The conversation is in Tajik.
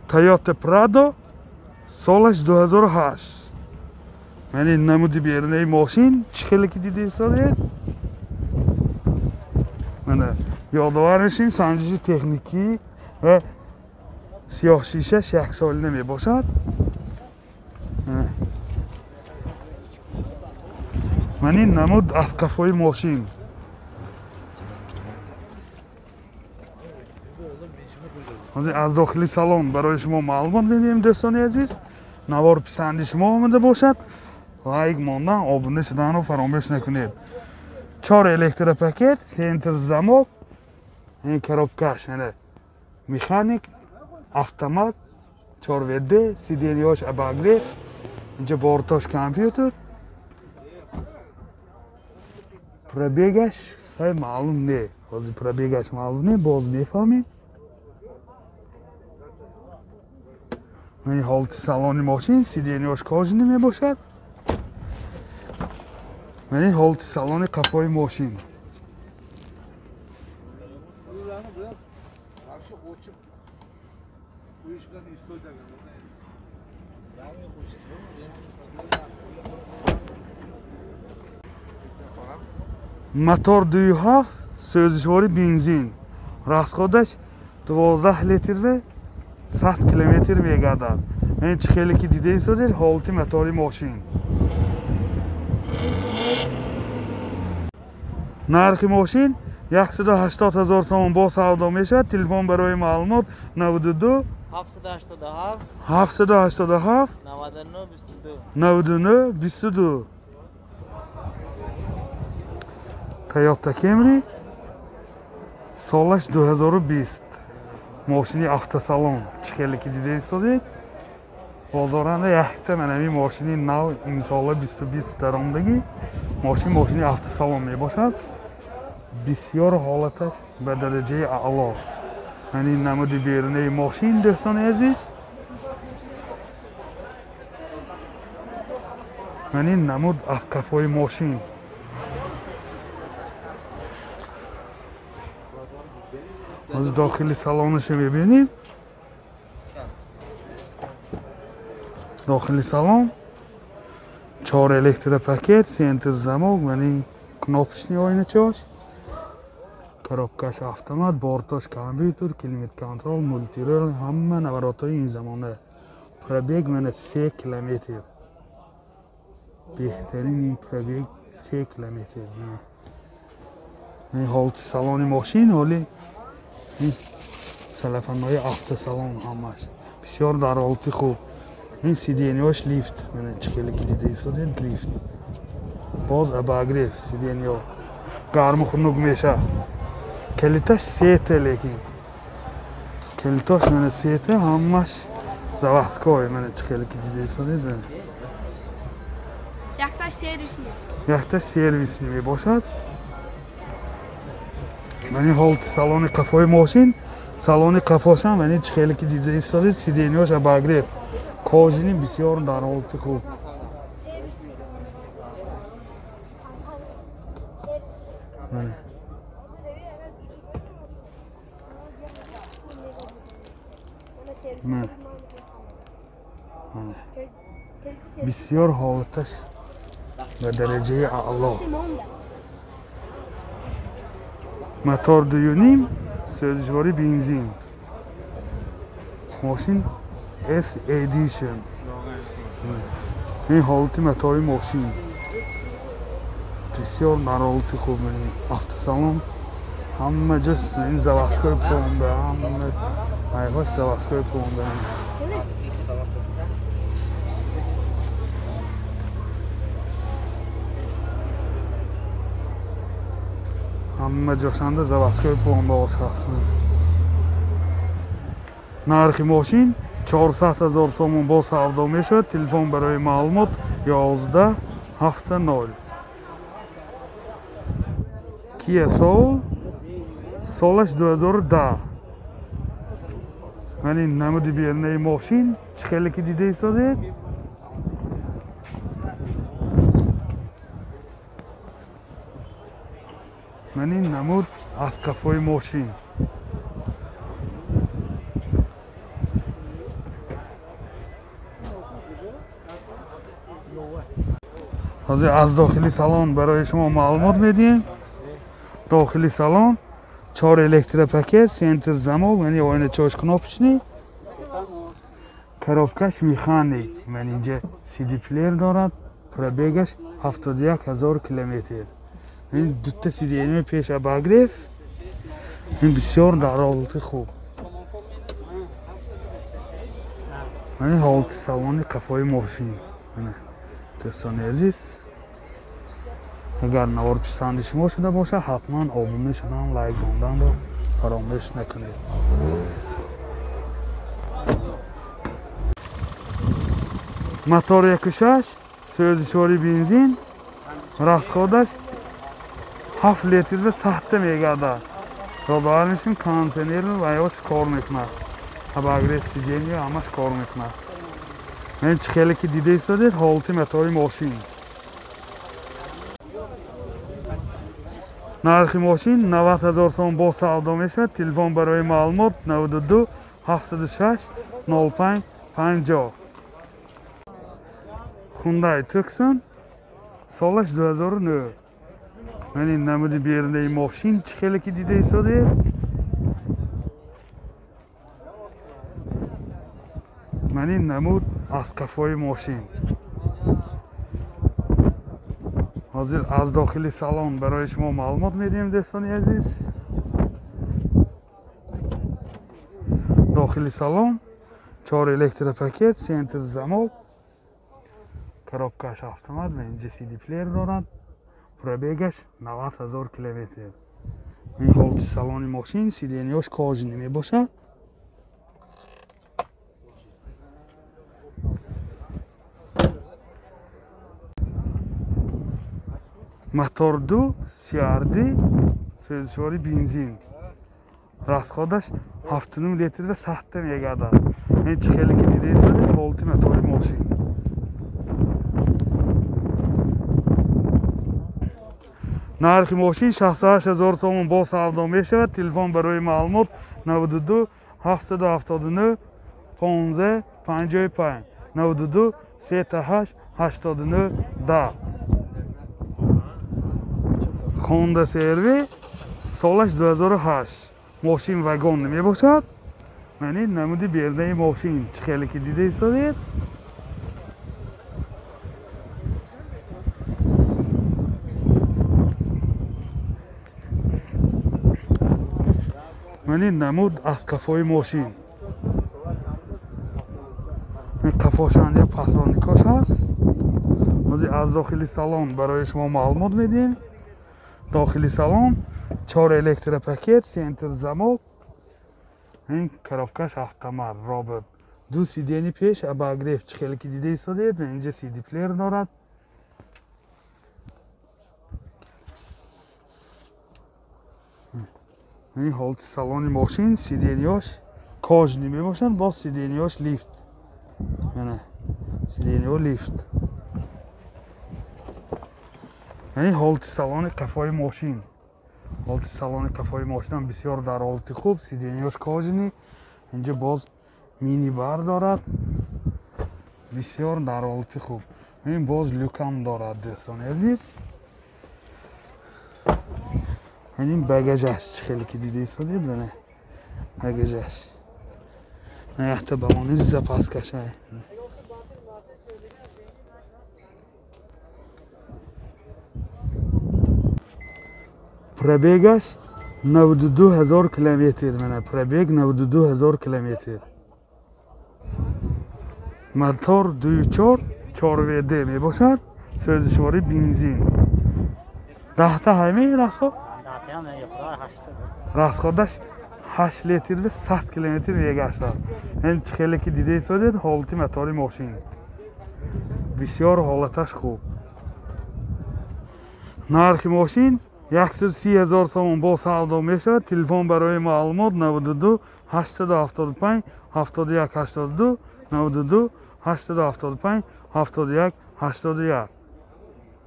Toyota Prado солаш 2008. Мани намуди берунаи мошин чӣ хеле ки дида истодед. Мана ёдовар мешавем, санҷиши техникӣ ва сиёҳ шишаш яксолина мебошад. Мани намуд аз қафои мошин. Ҳозир аз дохили салон барои шумо маълумот медиҳем, дӯстони азиз. Навор писанди шумо омада бошад, лайк мондан, обуна шуданро фаромӯш накунед. 4 электропакет, центр замок, ин коробкаш, яъне механик, автомат, 4 ВД, сиденьяш обогрев, инҷа бортош компютер. Пробегаш хеле маълум не. Ҳозир пробегаш маълум не, боз мефаҳмем. Ин ҳолати салони мошин, сиденьяш кожаный мебошад. Ин ҳолати салони қафои мошин. Мотор 2.7, сӯзишвори бензин. Расходаш 12 литр ва 100 километр мегардад. Ин чӣ хеле ки дида истодед, ҳолати мотори мошин. Нархи мошин 180 000 сомон бо савдо мешавад. Телефон барои маълумот 92 787 787 99 22 99 22. Toyota Camry солаш 2020. Мошини автосалон чӣ хеле ки дида истодед. Бозоранда якта манами мошини нав имсола 2020 даромадагӣ мошин, мошини автосалон мебошад. Бисёр ҳолаташ ба дараҷаи аъло. Мани намуди берунаи мошин, дӯстони азиз. Мани намуд аз қафои мошин. Аз дохили салонашо мебинем. Дохили салон 4 электропакет, центр замок, мани кнопочный оиначош, коробкаш автомат, бортош компютер, климат контрол, мультирол, ҳама наворотҳои ин замона. Пробег мана 3 километр. Беҳтарин ин пробег 3 километр. Ин ҳолати салони мошин, ҳоли ин салафанҳои автосалон ҳамаш бисёр дар ҳолати хуб. Ин сиденьяш лифт, мана чӣ хеле ки дида истодед, лифт. Боз обогрев сиденья, гарму хунук мешавад. Калиташ сета, лекин калиташ мана сета, ҳамаш заводской, мана чӣ хеле ки дида истодед. Якташ сервисный. Якташ сервисный мебошад. Мани ҳолати салони қафои мошин, салони қафошам мани чӣ хеле ки дида истодед, сиденьяш обогрев, кожаный, бисёр дар ҳолати хуб. Мана мана мана бисёр ҳолаташ ба дараҷаи аъло. Мотор 2.5, сӯзишвори бензин. Мошин S Edition. Ин ҳолати мотори мошин бисёр дар ҳолати хуб. Автосалон ҳама ҷо ин заводской пломба, ҳама айҳош заводской пломба. Ҳама ҷошанда заводской пломба ҳаст. Нархи мошин 400 000 сомон бо савдо мешавад. Телефон барои маълумот 11 70. Kia Soul солаш 2010. Мани намуди берунаи мошин чӣ хеле ки дида истодед. Мани намуд аз қафои мошин. Ҳозир аз дохили салон барои шумо маълумот медиҳем. Дохили салон 4 электропакет, центр замок, яъне оиначаҳош кнопочный, коробкаш механик. Ман инҷа CD плеер дорад, пробегаш 71 000 километр. Ин дута сиденье пеш обогрев. Ин бисёр дар ҳолати хуб. Ман ҳолати салони қафои мошин. Дӯстони азиз, агар навор писанди шумо шуда бошад, ҳатман обуна шудан, лайк монданро фаромӯш накунед. Мотор 1.6, сӯзишвори бензин, расходаш 7 литр ва 100 мегардад. Ёдовар мешавем, кондитсионер ва ё кор мекунад. Обогрев сиденья ҳамаш кор мекунад. Ман чӣ хеле ки дида истодед, ҳолати мотори мошин. Нархи мошин 90 000 сом бо савдо мешавад. Телефон барои маълумот 92 706 05 50. Hyundai Tucson, солаш 2009. Ман ин намуди берунаи мошин чӣ хеле ки дида истодед. Ман ин намуд аз қафои мошин. Ҳозир аз дохили салон барои шумо маълумот медиҳем, дӯстони азиз. Дохили салон 4 электропакет, центр замок, коробкаш автомат ва инҷа CD плеер дорад. Пробегаш 90 000 километр. Ин ҳолати салони мошин, сиденьяш кожаный мебошад. Мотор 2 CRD, сӯзишвори бензин. Расходаш 7.5 литр ва 100 мегардад. Ин чӣ хеле ки дида истодед, ҳолати мотори мошин. Нархи мошин 68 000 сомон бо савдо мешавад. Телефон барои маълумот 92 779 15 55 92 38 89 10. Honda CR-V, солаш 2008. Мошин вагон мебошад. Ман ин намуди берунаи мошин чӣ хеле ки дида истодед. Ман ин намуд аз қафои мошин. Ин қафошанда патроникош ҳаст. Ҳозир аз дохили салон барои шумо маълумот медиҳем. Дохили салон 4 электропакет, центр замок, ин коробкаш автомат, робот. Ду сидени пеш обогрев чӣ хеле ки дида истодед ва инҷа CD плеер дорад. Ин ҳолати салони мошин, сиденьяш кожаный мебошанд, боз сиденьяш лифт. Мана сиденья лифт. Ин ҳолати салони қафои мошин. Ҳолати салони қафои мошин бисёр дар ҳолати хуб, сиденьяш кожаный, инҷа боз мини бар дорад. Бисёр дар ҳолати хуб. Ин боз люкам дорад, дӯстони азиз. Ин багажаш чӣ хеле ки дида истодед, бана багажаш. Якта балони запаскаш. Пробегаш 92 000 километр. Мана пробег 92 000 километр. Мотор 2.4 4WD мебошад. Сӯзишвори бензин. Даҳта ҳами расход? Расходаш 8 литр ва 100 километр мегаштад. Ин чӣ хеле ки дида истодед, ҳолати мотори мошин. Бисёр ҳолаташ хуб. Нархи мошин 130 000 сомон бо савдо мешавад. Телефон барои маълумот 92 875 71 82 92 875 71 81.